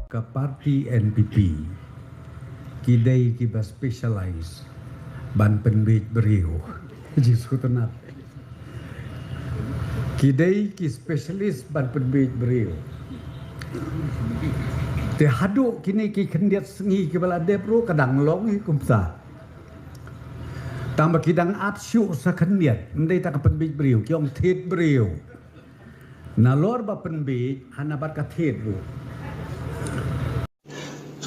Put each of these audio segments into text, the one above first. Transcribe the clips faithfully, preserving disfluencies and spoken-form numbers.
Ka party N P P ki dei kiba specialize ban pynbiej briew. Jisu tynat. Ki dei ki specialist ban pynbiej briew. Te haduh kine ki khyndiat sngi kiba la dep ruh ka dang long hi kumta. Tang ba ki dang at shuh sa khyndiat, ym dei tang ka pynbiej briew, ki ong thied briew. Nalor ba pynbiej, hana bad ka thied ruh.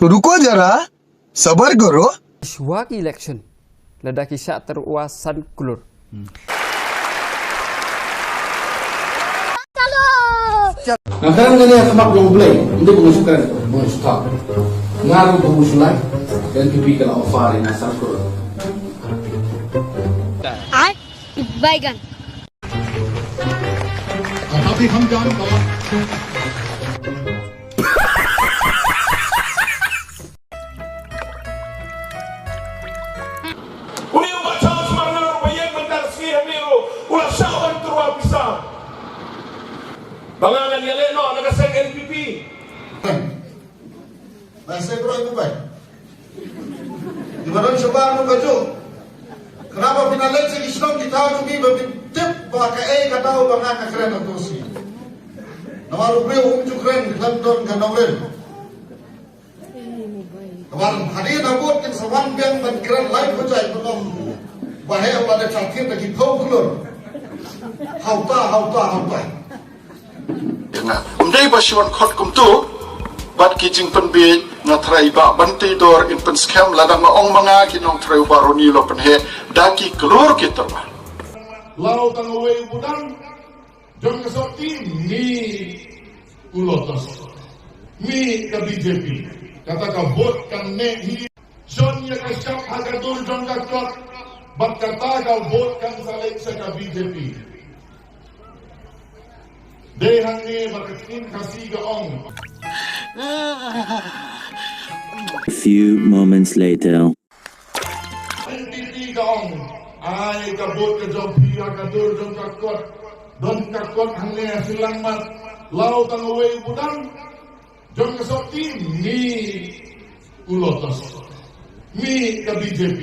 तो रुको जरा, सबर करो। Shuwa ki election, lada ki shah tyrwa san klur. Nga kren kane ha khmat jong U Blei, ym dei ba nga shu kren, ba nga shu thap. Nga ruh ba nga shu lai, N P P ka la offer ïa nga san klur. Ai, bygone. Tetapi हम जानता Une u Bah Charles Marngar uba ïeng mynta ka sngi hangne ruh u la shah ban tyrwa pisa. Ba nga ngan ïaleh noh na ka seng N P P. Ba seng ruh u bai. Ki ba don shabar ruh ka juh. Khnang ba phin ïaleh sha ki shnong ki thaw jong ngi ba phin tip ba kaei ka daw ba nga nga kren ha to sien. Namar u briew um ju kren khlem don ka nongrim. Wan hadien ha vote kin sa wan biang ban kren lai pyrshah ban ong ba heh ba da cha thied da ki phew klur. Ha uta, ha uta, ha uta. Nga ym dei ba shu wan khot kumto bad ki jingpynbiej, nga trai ba ban tei dor in pynskhem lada nga ong ma nga ki nong trai u Bah Ronnie u la pynheh da ki klur ki tyrwa. Law tang uwei u budang jong ka sopti, mih u Lotus, mih ka B J P. Kata ka vote kan neh hi. Shon ïa ka shap ha ka dur jong ka kot, bad kata ka vote kan sa leit sha ka B J P. Dei hangne ba ka ktien Khasi ka ong. A few moments later. N P P ka ong, ai ka vote ka jong phi ha ka dur jong ka kot. Don ka kot hangne ha Silangmat. Law tang uwei u budang jong ka sopti, mih u Lotus, mih ka B J P.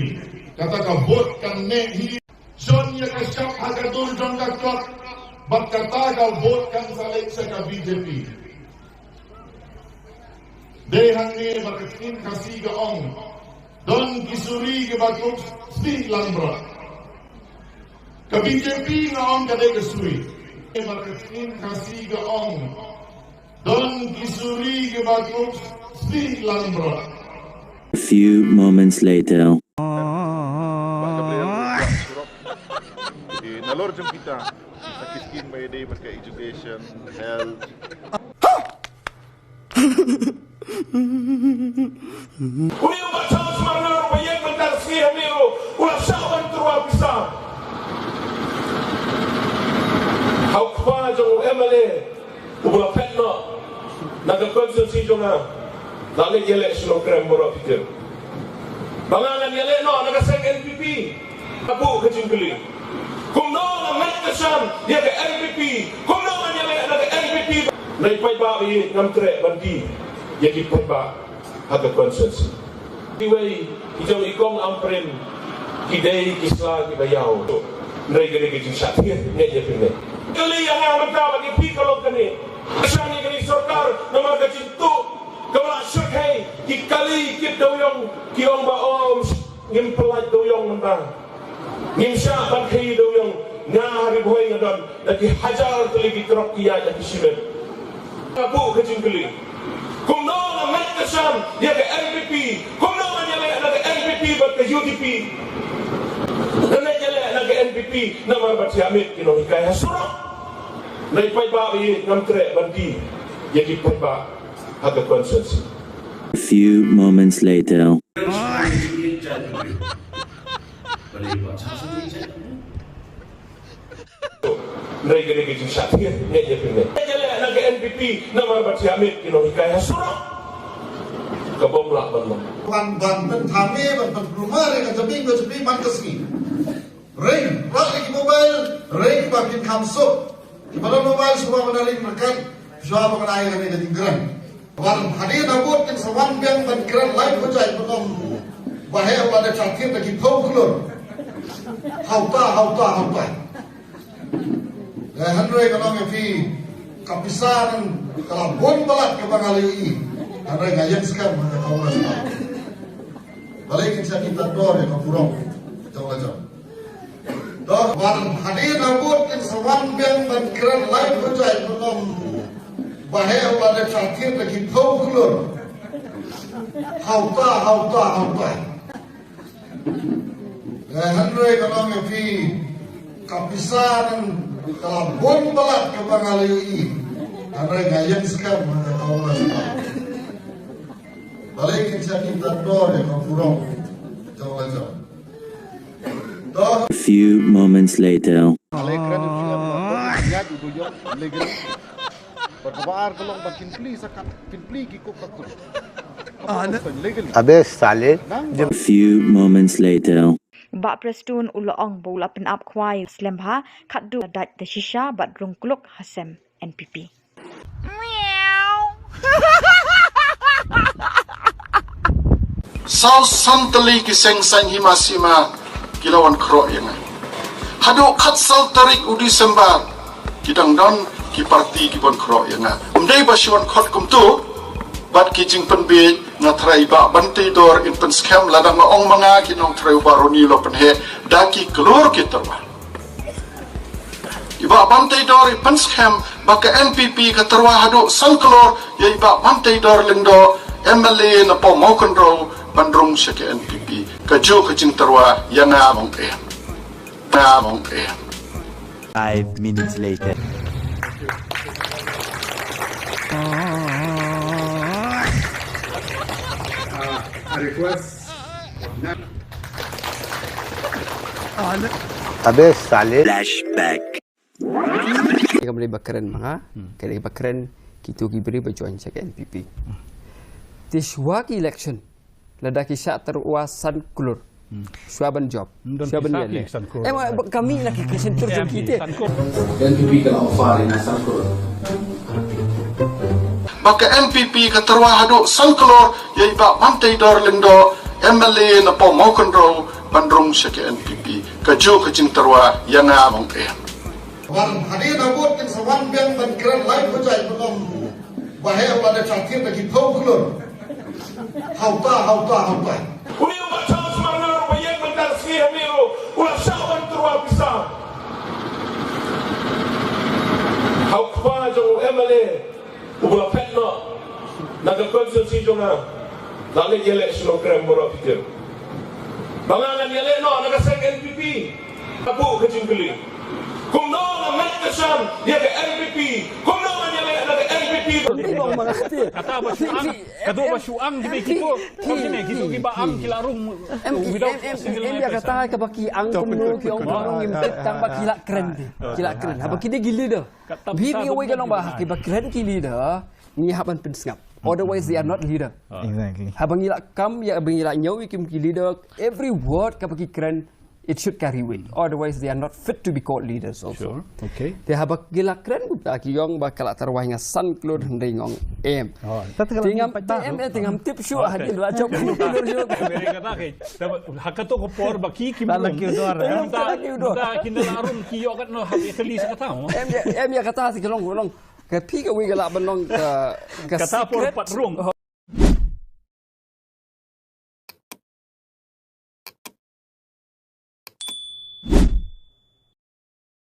Kata ka vote kan neh hi. Shon ïa ka shap ha ka dur jong ka kot, bad kata ka vote kan sa leit sha ka B J P. Dei hangne ba ka ktien Khasi ka ong, don ki suri kiba kup sih langbrot. Ka B J P nga ong ka dei ka suri. Ba ka ktien Khasi ka ong, don ki suri kiba kup sih langbrot. A few moments later. Ba ka Blei ruh ka surok. Te nalor jong kita, sa ki skim ba ïadei bad ka education, health. Une u Bah Charles Marngar uba ïeng mynta ka sngi hangne ruh u la shah ban tyrwa pisa. Ha u kpa jong u M L A uba la phet noh na ka constituency jong nga, la leit ïaleh sha Nongkrem baroh phi tip. Ba nga ngan ïaleh noh na ka seng N P P. Ka buh ka jingkylli, kumno nga met ka sham ïa ka N P P? Kumno ngan ïaleh na ka N P P? Nai paidbah ba ïeit, ngam treh ban die ïa ki paidbah ha ka constituency. Kiwei ki jong i kong Ampareen ki dei ki sla kiba ïaw. Hynrei kane ka jingshah thied ngeit ïa phi ne. Kylli ïa nga mynta ba ki phi ka long kane. Ka shah ïa kane sorkar namar ka jingtuh kaba la shyrkhei, ki kali kit dewiong, ki ong ba, oh, ngim pyllait dewiong mynta. Ngim shah ban khaii dewiong, nga ha Ri Bhoi nga don da ki hajar tylli ki trok ki ïaid da ki shimet. Ka buh ka jingkylli, kumno nga met ka sham ïa ka N P P? Kumno ngan ïaleh na ka N P P bad ka U D P? Ngan ïaleh na ka N P P namar ba thiah miet ki nonghikai ha surok. Nai paidbah ba ïeit, ngam treh ban die ïa ki paidbah ha ka constituency. A few moments later. Hynrei kane ka jingshah thied ngeit ïa phi ne. Ngan ïaleh na ka N P P namar ba thiah miet ki nonghikai ha surok. Ka bym lah ban long. Ban, ban pynthame, ban pynkulmar ïa ka jabieng ka jabieng man ka sngi. Ring, ring ïa ki mobile, ring ba kin kham suk. Kiba don mobile shuwa ban ring ryngkat, shuwa ban ai kane ka jingkren. Wat hadien ha vote kin sa wan biang ban kren lai pyrshah ban ym. Ba heh ba da cha thied da ki phew klur. Hauta, hauta, hauta. Eh, hynrei ka long ïa phi ka pisa ngan ka la bun palat kaba nga la ïohi. Hynrei nga ïeng skhem ha ka Congress. Balei kin sa ïa tang dor ïa ka burom jong la jong. Doh, wat hadien ha vote kin sa wan biang ban kren lai pyrshah ban ym. Ba heh ba da cha thied da ki phew klur. Hauta, hauta, hauta. Eh, hynrei ka long ïa phi ka pisa ngan ka la bun palat kaba nga la ïohi. Hynrei nga ïeng skhem ha ka Congress. Balei kin sa ïa tang dor ïa ka burom jong la jong. Doh. A few moments later. Bad kaba ar ka long ba kin plie sa kat, kin plie ki kok ka kut. Abe sale. A few moments later. Bah Prestone u la ong ba u la pynap khwai slem bha, khatduh la dait da shisha bad rung kluk ha sem N P P. Saw san tylli ki seng saiñ hima sima ki la wan khroh ïa nga. Haduh khatsaw tarik u December ki dang don ki parti ki ban khroh ïa nga. Ym dei ba shu wan khot kumto bad ki jingpynbiej, nga tharai i Bah Banteidor in pynskhem lada nga ong ma nga ki nongtrei u Bah Ronnie u la pynheh da ki klur ki tyrwa. I Bah Banteidor i pynskhem ba ka N P P ka tyrwa haduh san klur ïa i Bah Banteidor Lyngdoh, M L A na Paw Mawkynrew, ban rung sha ka N P P. Kajuh ka jingtyrwa ïa nga, ong em. Nga, ong em. Five minutes later. A request. Abe sale. Flashback. Ka dei ba kren ma nga, ka dei ba kren kito ki briew ba join sha ka N P P. Te shuwa ki election, lada ki shah tyrwa san klur, shuwa ban jop, shuwa ban ïaleh. Em, ba ka mih na ki election tur jong ki te. N P P ka la offer ïa nga san klur. Ba ka N P P ka tyrwa haduh san klur ïa i Bah Banteidor Lyngdoh, M L A na Paw Mawkynrew, ban rung sha ka N P P. Kajuh ka jingtyrwa ïa nga, ong em. Wat hadien ha vote kin sa wan biang ban kren lai pyrshah ban ym. Ba heh ba da cha thied da ki phew klur. Hauta, hauta, hauta. Une u Bah Charles Marngar uba ïeng mynta ka sngi hangne ruh u la shah wan tyrwa pisa. Ha u kpa jong u M L A uba la phet noh na ka constituency jong nga. Nga leit ïaleh sha Nongkrem baroh phi tip. Ba nga ngan ïaleh noh na ka seng N P P. Ka buh ka jingkylli. Kumno nga ngat ka sham ïa ka N P P? Kumno ngan ïaleh na ka N P P? Kata ba shu ang, kata ba shu ang kine kito. Kine kito kiba ang ki la rung without a single knife. Em, em, em, em, ïa kata kaba ki ang kumno, ki ong kumno, ngim tip tang ba ki la kren te. Ki la kren. Haba kine ki leader. Phi, phi wei ka long ba kiba kren ki leader, ngi hap ban pynsngap. Otherwise they are not leader. Exactly. Haba ngi la kam ïa, haba ngi la ñiew ïa ki leader, every word kaba ki kren, it should carry weight. Otherwise they are not fit to be called leaders also. Sure. Okay. Te haba ki la kren kumta ki ong ba ka la tyrwa ïa nga san klur, hynrei nga ong em. Te ngam, te em, te ngam tip shuh hadien la jop klur shuh. Ha kato ka por ba ki kim rung. Mynta ki la rung ki ïoh kat noh hap ïa kali sa kata. Em ïa, em ïa kata sa ki long, long. Ka phi ka wei ka lah ban long ka, ka secret. Kata por pat rung.